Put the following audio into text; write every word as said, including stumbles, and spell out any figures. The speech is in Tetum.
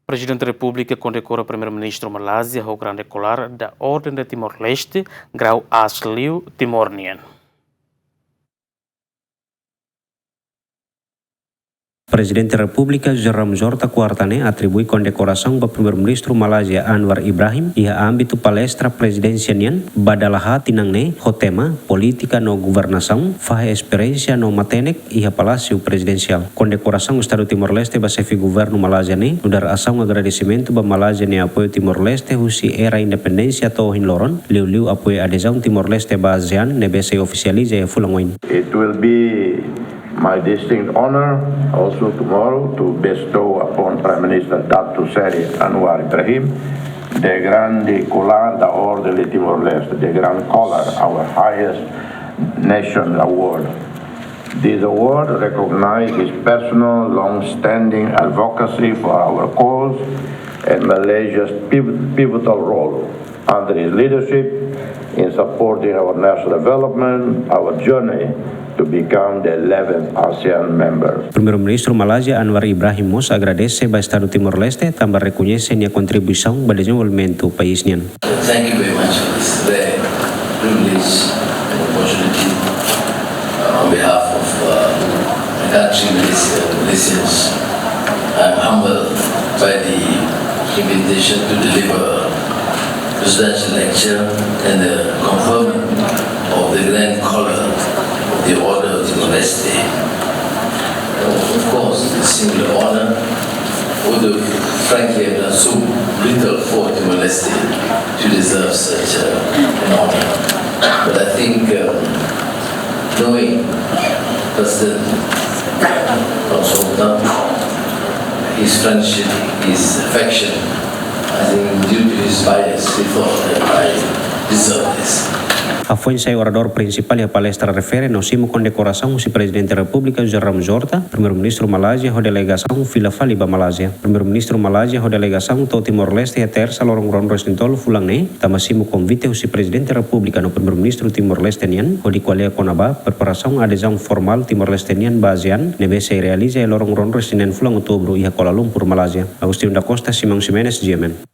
Prezidente Repúblika kondekora Primeiru-Ministru Malázia ho grande kolar da Orden de Timor-Leste, grau Asliu Timor nian. Prezidente Repúblika José Ramos Horta kuarta ne'e atribui kondekorasaun ba Primeiru-Ministru Malázia Anwar Ibrahim iha ámbitu palestra prezidénsia nian ba dala haat tinan ne'e ho tema Polítika no Governasaun, fahe esperiénsia no matenek iha Palásiu Prezidensiál. Kondekorasaun Estadu Timor-Leste ba xefe governu Malázia ne'e nu'udar asaun agradesimentu ba Malázia nia apoiu Timor-Leste husi era independénsia to'o ohin loron, liuliu apoiu adezaun Timor-Leste ba ASEAN ne'ebé sei ofisializa iha fulan oin. It will be my distinct honor also tomorrow to bestow upon Prime Minister Datuk Seri Anwar Ibrahim the Grande Collar da Ordem de Timor-Leste, the Grand Collar, our highest national award. This award recognizes his personal, long-standing advocacy for our cause and Malaysia's piv-, pivotal role under his leadership in supporting our national development, our journey to become the eleventh ASEAN member. Primeiru-Ministru Malázia Anwar Ibrahim mós agradese ba Estadu Timor-Leste tanba rekoñese nia kontribuisaun ba dezenvolvimentu país nian. Thank you very much for this rare privilege and opportunity. Uh, on behalf of, uh, my country, Malaysia, Malaysians, I'm humbled by the invitation to deliver presidential lecture and the conferment of the Grand Collar of the Order of Timor-Leste. Of course, it's a singular honor. Would have, frankly, have done so little for Timor-Leste to deserve such, uh, an honor. But I think, um, knowing President Ramos Horta, his friendship, his affection, I think due to his bias, he thought that I deserve this. Hafoin sai oradór prinsipál iha palestra refere no simu kondekorasaun husi Prezidente Repúblika José Ramos Horta, Primeiru-Ministru Malázia ho delegasaun fila fali ba Malázia. Primeiru-Ministru Malázia ho delegasaun to'o Timor-Leste iha Tersa loron ruanulu-resin-tolu fulan ne'e, tanba simu konvite husi Prezidente Repúblika no Primeiru-Ministru Timor-Leste nian, hodi ko'alia kona-ba preparasaun adezaun formál Timor-Leste nian ba ASEAN, ne'ebé sei realiza iha loron ruanulu-resin-neen fulan Outubru iha Kuala Lumpur, Malázia. Agostinho da Costa, Simão Ximenes, G M N.